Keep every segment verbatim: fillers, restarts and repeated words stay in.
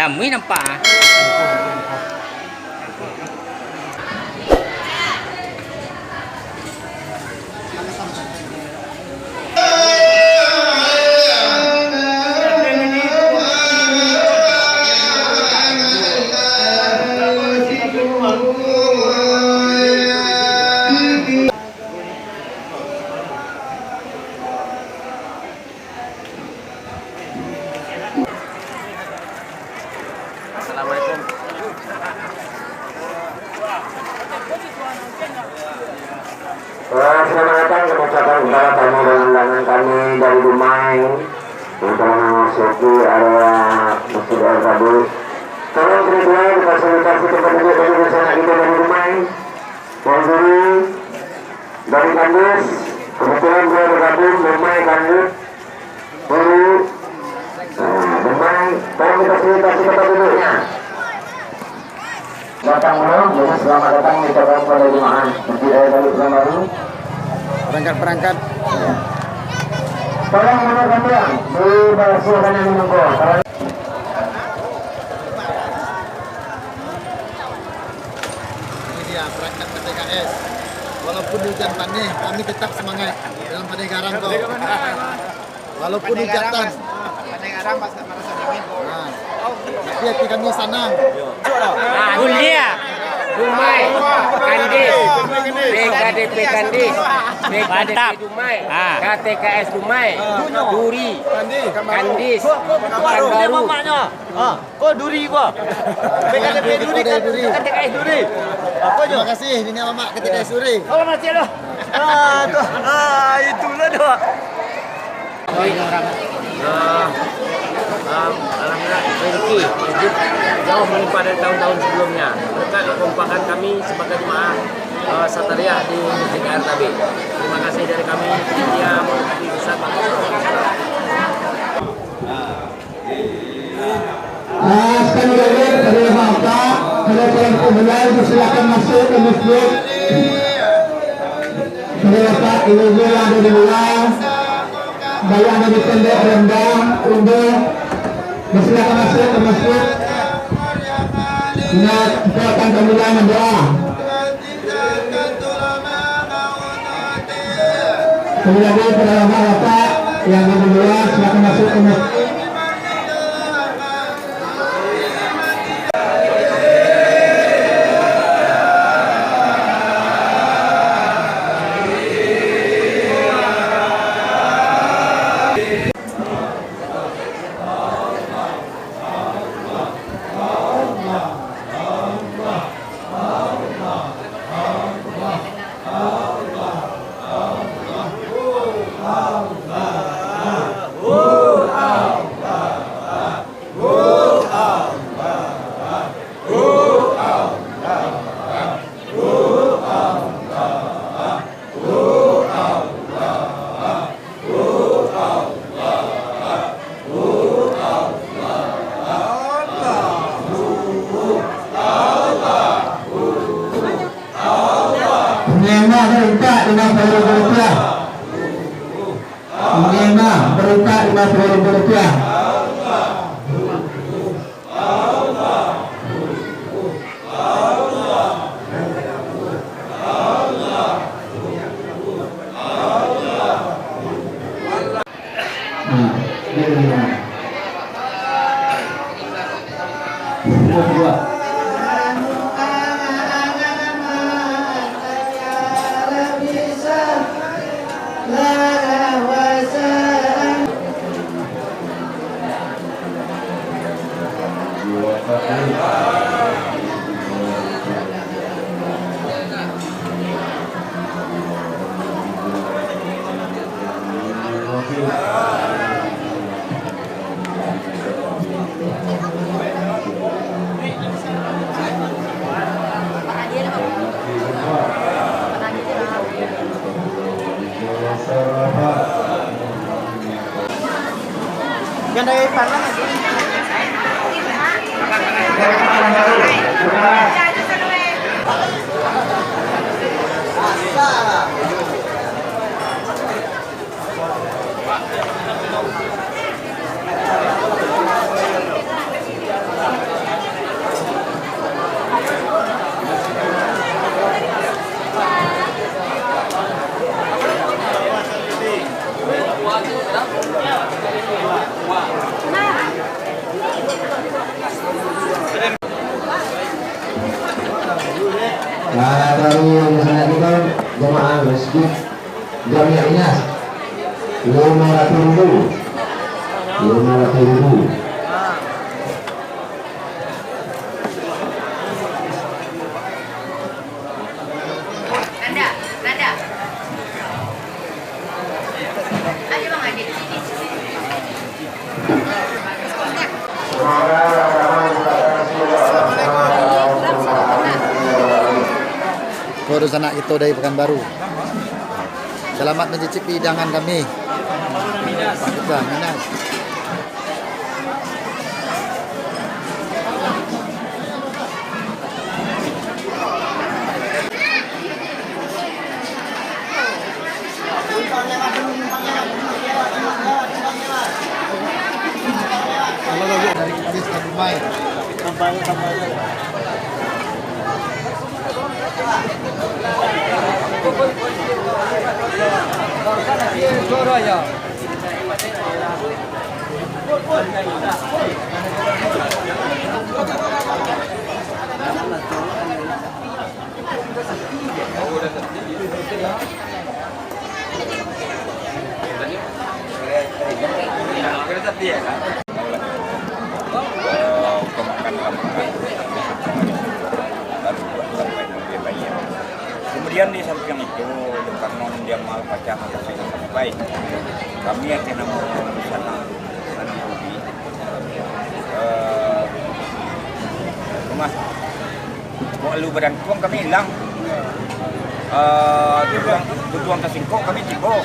Ramai nampak, ah. Assalamualaikum. Eh, selamat datang kami ucapkan kepada tamu dan undangan kami dari Dumai yang telah memasuki area Masjid Air Tadi. Tolong kemudian difasilitasi tempat duduk bagi sanak kita dari Dumai, Tuan Guru dari Kandis, kebetulan beliau bergabung, Dumai Kandis. Guru, ah, Dumai, tolong difasilitasi tempat duduknya. Datang dulu, jadi selamat datang di Taman Balai Jumaah Masjid Raya Balik Pekanbaru. Perangkat-perangkat. Tolong mundur sambiang, dibersihkan yang di muka. Ini dia perangkat P T K S. Walaupun hujan paneh, kami tetap semangat dalam paneh garang ko. Walaupun hujatan. Nah, tapi hati kami sanang. Bulia, Dumai, Kandis, P K D P Kandis, P K D P Dumai, K T K S Dumai, Duri, Kandis, Pekanbaru. Ko duri ko. P K D P duri, K T K S duri. Apo jo? Terima kasih, niniak mamak K T K S duri. Oh, masih ada. Ah, tu. Ah, itulah tu. Ah, ah, alhamdulillah, rezeki hidup jauh melimpah dari tahun-tahun sebelumnya. Berkat kekompakan kami sebagai jemaah, ah, Satariah di Masjid Air Tabe. Terima kasih dari kami, setia mengabdi besar bagi. Ah, sekali lagi, pada Bapak, pada tuan-tuan, dipersilakan masuk ke masjid. Pada Bapak, ibu-ibu yang ada di luar, baik yang ada di pondok rendah, umum, dipersilakan masuk ke masjid. Ingat, kita akan kembali mendoa. Sekali lagi, pada bapak-bapak yang ada di luar, silakan masuk ke masjid. Nima barutak lima puluh ribu rupiah. Nima barutak lima puluh ribu rupiah. Yang sangat kita jemaah masjid Jamiah Inas, lima ratus ribu. Lima ratus ribu. Nanda, Nanda. Ayo, Bang, adik. Ko dunsanak kito dari Pekanbaru. Salamat mancicipi hidangan kami. Minang. Kemudian di samping itu, karano dia maal pacah sampai, kami akhirnya mau di sana, anu, eh, rumah. Kok lu badantuang kami ilang. Eh, tutuang, tutuang tasingkok kami tibo.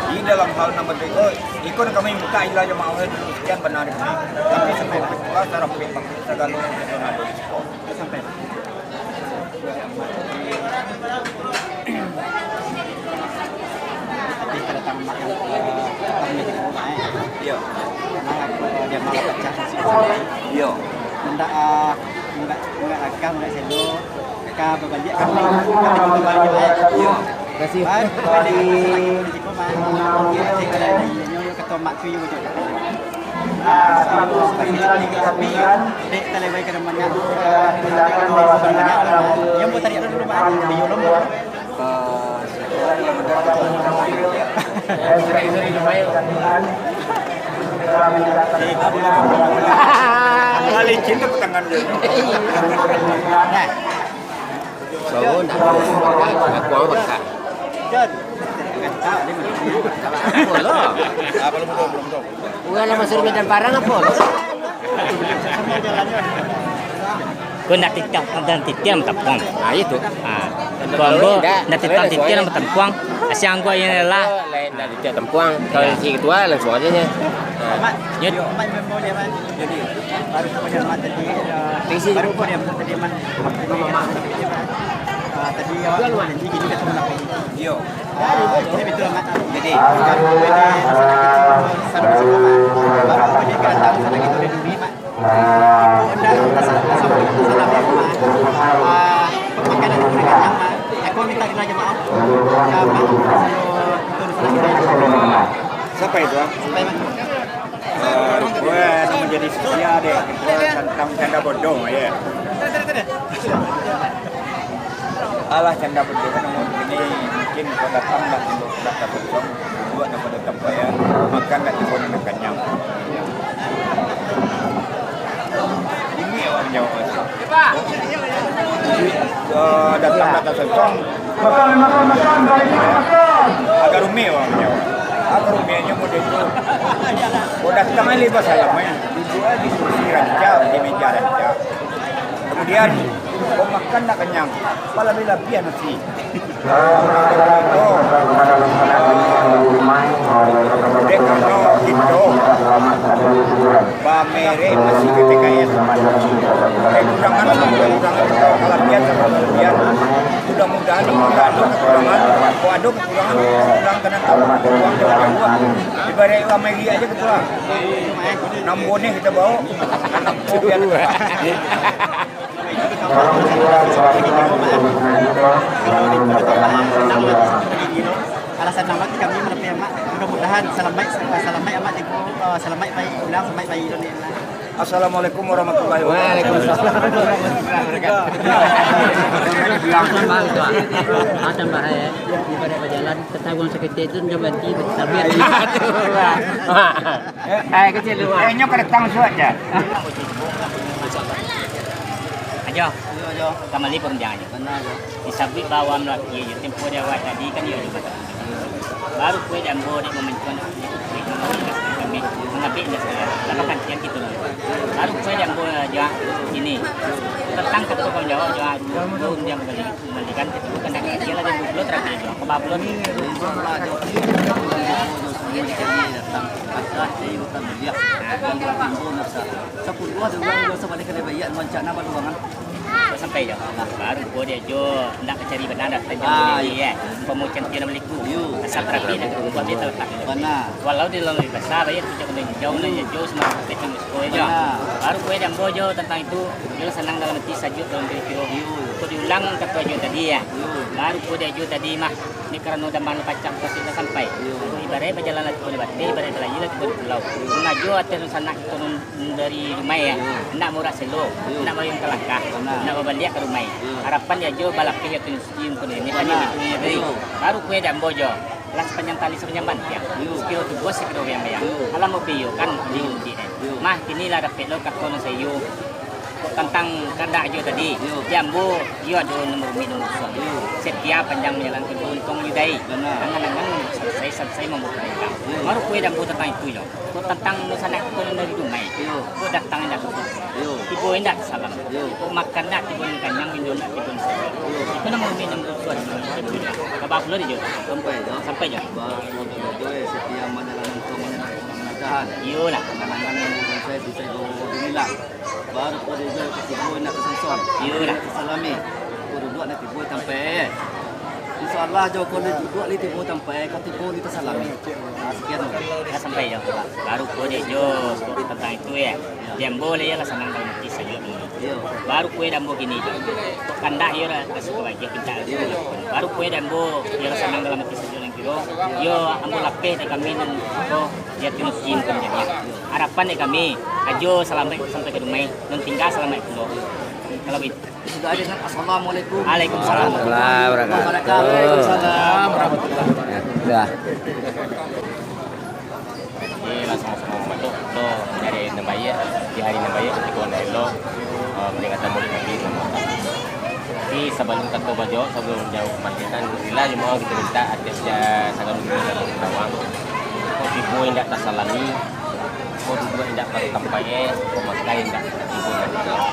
Di dalam hal nambah tu, oh, iko kami minta ilah jo maaf dulu sekian bana. Tapi sampai pitulah sarapik bang, sagalo yang ado di siko. Sampai. Tapi kedatangan makan, eh, kami di rumah, eh. Iyo. Nah, aku, eh, dia malah pacah nasi sampai. Iyo. Indak, ah, indak, indak langkah, indak selo. Ka babaliak kami, kami babaliak, eh. Iyo. Terima kasih. Baru, baru di siko, Bang. Cek, ada di, nyo, nyo, ketua mak tu, iyo, jo. Dek, talewai ka rumah nyo. Iyo, buat tadi dulu, Bang. Iyo, lo. Licin tu tangan dia. So, ndak ada. Aku orang bakar. Apo lo? Ah, belum tahu, belum tahu. Urang lah masuk Medan Parang apo lo? Ko ndak titiang, ndak titiang tampuang. Ah, itu. Ah. Ko ambo ndak titiang, titiang tampuang. Asiang ko yang lelah. Lain dari tiap tampuang. Kalau si ketua langsung aja nya. Ah. Yo. Jadi, baru ko dia tadi, eh, baru ko dia tadi, Man. Ah, tadi awak dua nanti gini ketemu lagi. Yo. Ah, ini betul, Mat. Jadi, baru ko dia kerantau sana gitu dari bumi, Mat. Siapa itu, ah? Eh, rupo nan manjadi sia dek, tantang canda bodoh, ya. Alah, canda bodoh kan, namun kini mungkin kau datang dah timbul sudah tak kosong, duduak dah pada tampayah, makan dah timbul nak kanyang. Ini awak jawab. Eh, datang dah tak kosong. Makan, makan, makan, baik, makan. Agak rumik awak jawab. Agak rumiknyo model tu. Kau datang alih basalam, eh. Duduak di kursi rancak, di meja rancak. Kemudian, kau makan nak kanyang, palabiah-labiah nasi. Kito, dek karano kito bamerek nasi K T K S. Kekurangan, kekurangan, kalabihan, kalabihan. Mudah-mudahan, mudah-mudahan kekurangan. Kok ado kekurangan, kurang kena tahu. Kurang jauh-jauh. Ibarat ramai riak aja gitu lah. Namboneh kita bawa. Alasan lambat kami manapi, Mak. Mudah-mudahan salamaik, salamaik, Mak, tibo, eh, salamaik pai pulang, salamaik pai Indonesia. Assalamualaikum warahmatullahi wabarakatuh. Waalaikumsalam warahmatullahi wabarakatuh. Tambah, tambah, ya. Ibarat bajalan, ketahuan seketek itu sudah berhenti, berhenti. Eh, kecil dulu, ah. Eh, nyo ka datang suat ja. Ajo, kambali panjang ajo. Disabuik bawa malaki ajo, tempo di awak tadi kan iyo ajo. Baru kue di ambo dek mamancuan kami mangabik indak sadar. Lama kantian kito ni. Baru kue di ambo ajo ini. Tantang kato kawan Jawa ajo, dua undiang kembali. Kembalikan kito kan dak kecil ajo, dua puluh terakhir ajo. Kaba puluh ni. Sampai jo. Baru ko dia jo, ndak kacari bana dah, tajam Ah, bana iya. Dia, eh. Umpamo cantik nak baliku. Yo. Asal terapi nak buat dia tak. Bana. Walau dia lalu basa, bayar tu jangan jauh lah, jauh sama kita musiko jo. Bana. Baru ko dia ambo jo tantang itu, dia sanang dalam hati, sajuak dalam diri kiro. Yo. Ko diulang kato jo tadi, yo. Yo. Baru ko dia jo tadi mah, ni karano zaman pacak pasti dah sampai. Yo. Ko ibarat bajalan lah ko di bateh, ibarat balayi lah ko di pulau. Yo. Ngajo ateh sanak ko nun dari rumah, ya. Yo. Nak murah selo, Yo. Nak bayun ka langkah, Bana. Nak babaliak ka rumah. Yo. Harapan dia jo balapeh atau nyuci ko ni. Ni Bana. Tadi ni tadi. Yo. Baru kue dambo jo. Lah sapanjang tali sapanjang bantiang. Yo. Sakiro tubuah sakiro bayang-bayang. Yo. Alam bapiyo kan Yo. Di undi ni. Yo. Mah kini lah dapek lo kato nan sayo. Kok tantang kandak jo tadi. Yo. Di ambo, iyo ado nan rumik nan susah. Yo. Setia panjang bajalan tibo untuang jo dai. Bana. Angan-angan salasai-salasai mambuek barita. Yo. Baru kue dambo tantang itu jo. Kok tantang sanak ko nan dari rumah. Iyo. Kok datang indak susah. Iyo. Tibo indak salam. Iyo. Kok makan indak tibo nan kanyang, minum indak tibo nan sadar. Iyo. Itu namo umi nan susah. Kaba pulo di jo. Sampai jo. Sampai jo. Ba, ba, ba, jo, eh, setia manjalankan pemerintahan. Iyolah. Manangan yang saya bisa bawa inilah. Baru ko di jo katibo indak tasansong. Iyolah. Indak tasalami. Ko duduak nak tibo sampai. Insya Allah jo ko di duduak li tibo sampai, katibo li tasalami. Nah, sekian. Dah sampai jo. Baru ko di jo tantang itu ya. Di ambo lah iyolah sanang dalam hati sajo. Iyo. Baru kue dambo kini jo. Kok kandak iyo lah kasih kebahagiaan pinta. Iyo. Baru kue dambo iyolah sanang dalam hati sajo. Kiro, iyo, ambo lapeh dari kami nan ko, dia tunus jin kan jadi. Harapan dari kami, ajo salamaik sampai ka rumah, nan tingga salamaik pulo. Kalau gitu. Sudah ada kan? Assalamualaikum. Waalaikumsalam. Warahmatullahi wabarakatuh. Waalaikumsalam warahmatullahi wabarakatuh. Ya, sudah. Jadi, lah samo-samo mambaco, kito nyari nan baiak, di hari nan baiak, kito nan elok, eh, peringatan Maulid Nabi. Tapi, sabalum kato bajawab, sabalum jawab mati, kan, inilah cuma kito minta ateh ja sagalo dunia dalam tawang. Kok tibo indak tasalami, kok duduak indak pada tampek, eh, kok makai indak tibo nan elok.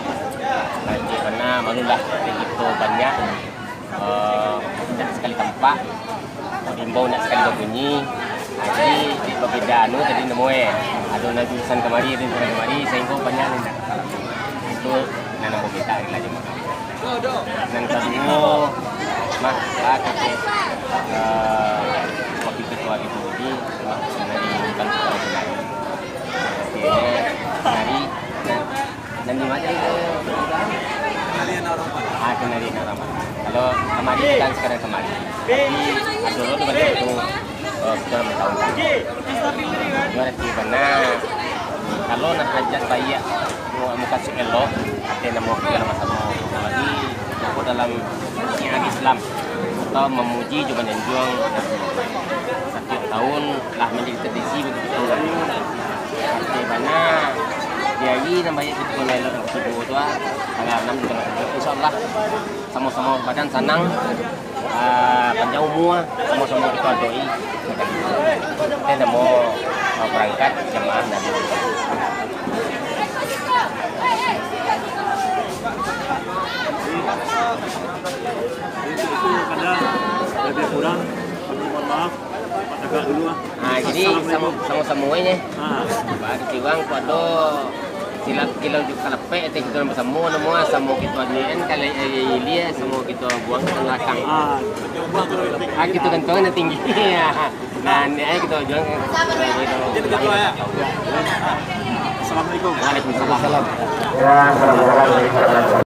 Nah, jadi, karena maklumlah, kito banyak, eh, indak sakali tampak, diimbau indak sakali babunyi. Nah, jadi, di babeda anu tadi namo, eh, ado nan jurusan kamari, ado jurusan kamari, sahinggo banyak nan indak tasalami. Itu nan ambo mintak lah jo. Nan kaduo, mah, lah, kecek, eh, wakil ketua G P U D, mah, dari Bangsa Nasional. Oke, dari, nah, Nan di ma itu? Ah, kenali nak ramah. Kalau kamari bukan sekadar kamari. Tapi, ado lo tu baliak tu, eh, kita lama tahun. Berarti bana, kalau nak hajat baiak, mu-, mukasuik elok, ateh namo kita sama-sama. Apalagi, namo dalam syiar Islam, atau mamuji jo manyanjuang Nabi Muhammad. Satiok tahun lah manjadi tradisi bagi kito urang. Partai bana, di ari nan baiak kito nan elok nan katibo tu, ah, tanggal anam di tanggal tujuah. Insyaallah, samo-samo badan sanang, ah, panjang umua, samo-samo kito adoi. Itu namo, ah, barangkat jamaah Nabi. Itu, itu kadang lebih kurang, kami mohon maaf. Agak dulu lah. Ah, jadi samo-, samo-samo aja. Ah. Bagi tiwang kok ado silap kilau juga lepek, atau kita bersama, namo samo kita ni kan, kalau, eh, ilia, samo kita buang ke belakang. Ah, coba kalau itu. Ah, kita gantung yang tinggi. Nah, ni aja kita jual. Jadi kita jual ya. Assalamualaikum. Waalaikumsalam.